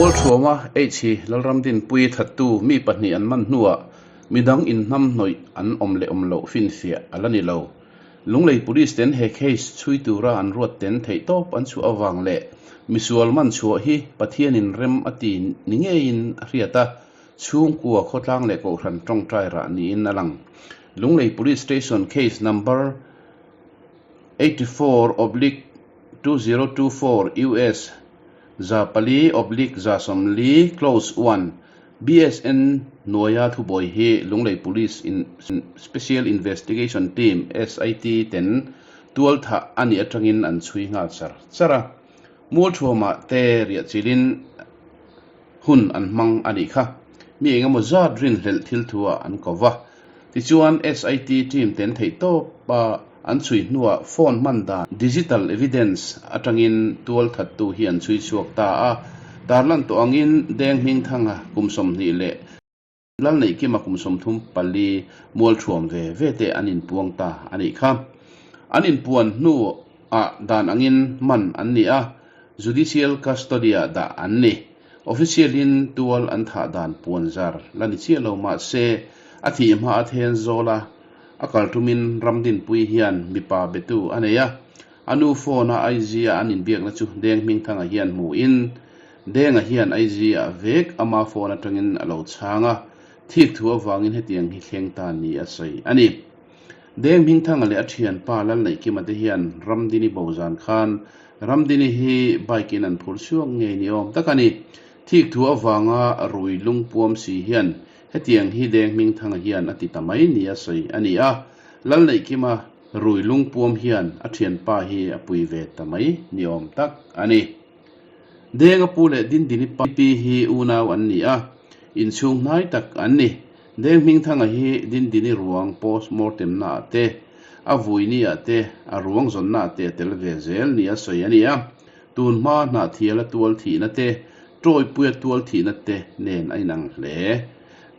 Mualthuama H Lalramdinpuii thattu mi pahnih an man hnuah midang inhnamhnawih an awm leh awm loh finfiah a la ni lo. Lunglei Police ten he case chhui tura an ruat ten theihtawp an chhuah avang leh misual man chhuah hi Pathianin rem a ti ni ngeiin a hriat a, chhungkua khawtlang leh kohhran tawngtai rah niin a lang. Lunglei Police Station case number 84 oblique 2024 US 400 oblique 140 close one BSN hnuaia thubawi hi Lunglei Police in Special Investigation Team, SIT, ten tual thah a nih atangin an chhui nghal char char a. Mualthuamah te riah chilhin hun an hmang a nih kha. Mi engemaw zat rinhlelh thil thuah an ko va. Tichuan, SIT team ten theihtawpa an chhui hnuah phone hman dan, digital evidence, atangin tual thattu hi an chhui chhuak ta a. Tarlan tawh angin Deng Hmingthanga kum 20 leh Lalneihkima kum 34 mual thuam ve ve te an inpuang ta a nih kha. An inpuan hnuah dan angin man an ni a, judicial custody-ah dah an ni. Official-in tual an thah dan puan zar la ni chiah lo mah se, a thih hma a then zawl a, a kal tumin Ramdinpui hian mipa betu a nei a. A nu phone-a IG-a an inbiakna chu Deng Hmingthanga hian hmuhin, Denga hian IG-ah vek ama phone atangin a lo chhang a, thik thu avangin hetiang hi thleng ta ni a sawi a ni. Deng Hmingthanga leh a thianpa Lalneihkima te hian Ramdini bo zan khan Ramdini hi bike in an phur chhuak ngei ni awm tak a ni. Thik thu avanga rui lungpuam si hian hetiang hi Deng Hmingthanga hian a ti ta mai ni a sawi a ni a. Lalneihkima rui lungpuam hian a thianpa hi a pui ve ta mai ni awm tak a ni. Denga pu leh Dindini pa pi hi unau an ni a, inchhung hnai tak an ni. Deng Hmingthanga hi Dindini ruang post mortem naah te, a vui niah te, a ruang zawnnaah te a tel ve zel nia sawi a ni a. Tun hma Hnahthiala tual thihna te, Tawipuia tual thihna te nen a inang hle.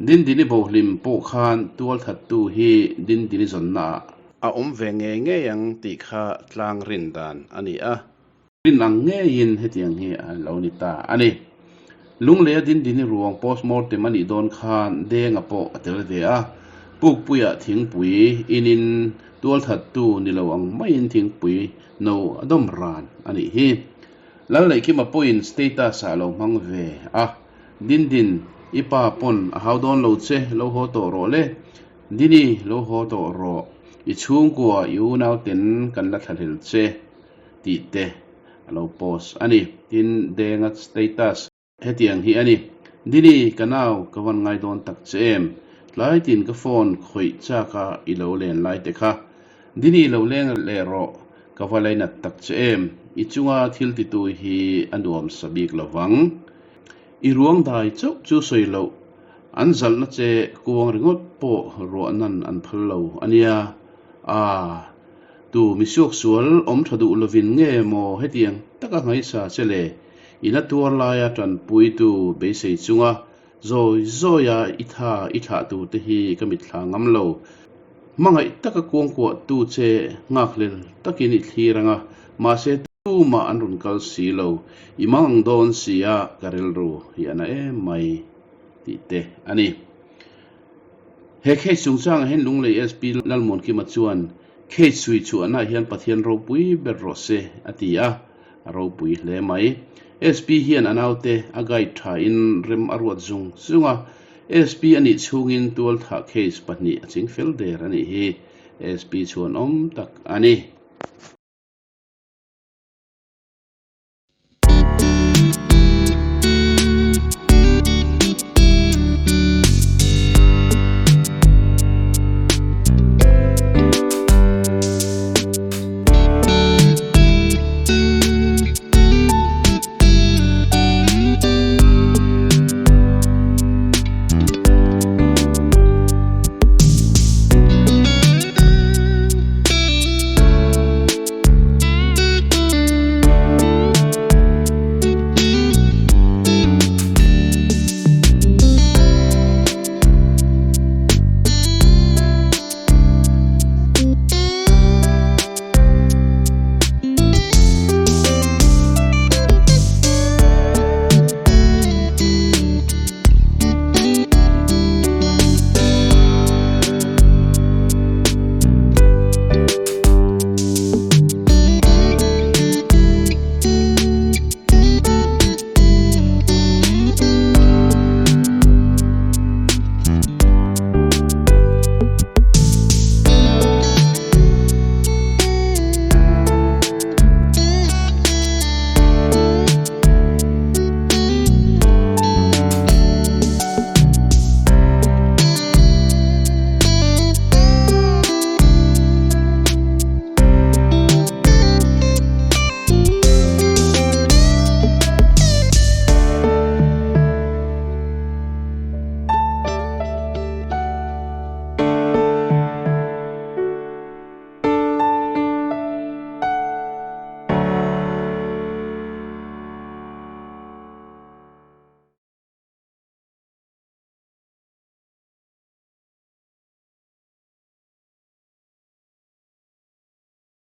Dindini bohlim pawh khan tual thattu hi Dindini zawnnaah a awm ve ngei ngei ang tih kha tlang rin dan a ni a. Rin ang ngeiin hetiang hi a lo ni ta a ni. Lungleia Dindini ruang postmortem a nih dawn khan Denga pawh a tel ve a, Pukpuia thingpui inin tualthattu ni lo ang maiin thingpui no a dawm ran a nih hi. Lalneihkima pawhin status-ah a lo hmang ve a, Dindin, i pa pawn a hau dawn lo che, lo haw tawh rawh le. Dini, lo haw tawh rawh. I chhungkua, i unauten kan la thlahlel che. tih te a lo post a ni. Tin, Denga status hetiang hi a ni, Dini, ka nau, ka van ngai dawn tak che em? Tlai tin ka phone khawih chak a i lo len lai te kha. Dini lo leng leh rawh, ka va lainat tak che em? I chunga thil titu hi a nuam sa bik lo vang. I ruang dai chauh chu sawi loh, an zalhna che kuang ringawt pawh ruah nan an phal lo a nia. Aah. Tu misuak sual awm tha duh lovin nge maw hetiang taka ngaisa che le? In a tuar laia tanpuitu beisei chunga zawi zawia i tha i thlahtu te hi ka mitthla ngam lo. Hmangaih taka kuangkuahtu che nghakhlel takin i thlir anga, mahse tumah an rawn kal si lo. I mang ang dawn si a, ka rilru hi a na em mai tih te a ni. He case chungchangah hian Lunglei SP Lalmuankima chuan case chhui chhuahnaah hian Pathian ropui ber rawh se a ti a, a ropui hle mai. SP hian a naute a guide thain rem a ruat zung zung a, SP a nih chhungin tualthah case pahnih a ching fel der a nih hi. SP chhuanawm tak a ni.